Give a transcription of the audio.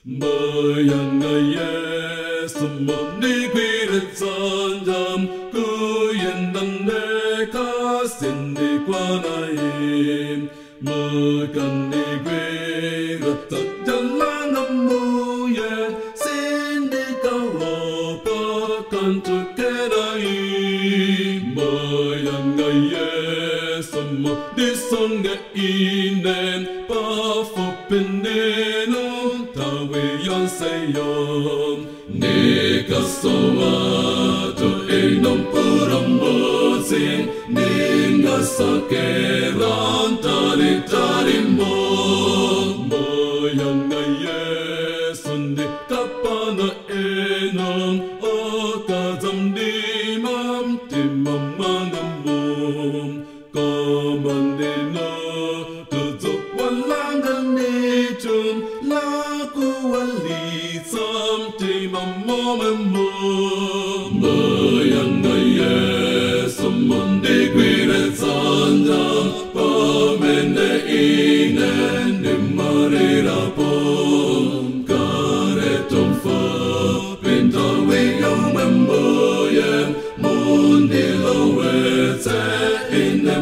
Mayanga Yesu mundigwiritsanja kuyendandeka sindikwanaye makandigwira muye sindikalopa kantukerai. Mayanga Yesu mundisonge ine pafupinino tawe yonseyo nikasowa to enompurambozi ningasakeran taritarimo. Mayanga Yesu ndikapana enom okazamdimam timamangamo komandino tuzuwalanganichum lakuwalitsam timamomemo. Mayanga Yesu mundigwiritsanja pamene ine ndimarirapo karetomfa pindawiyomwemboye mundilowetse ine.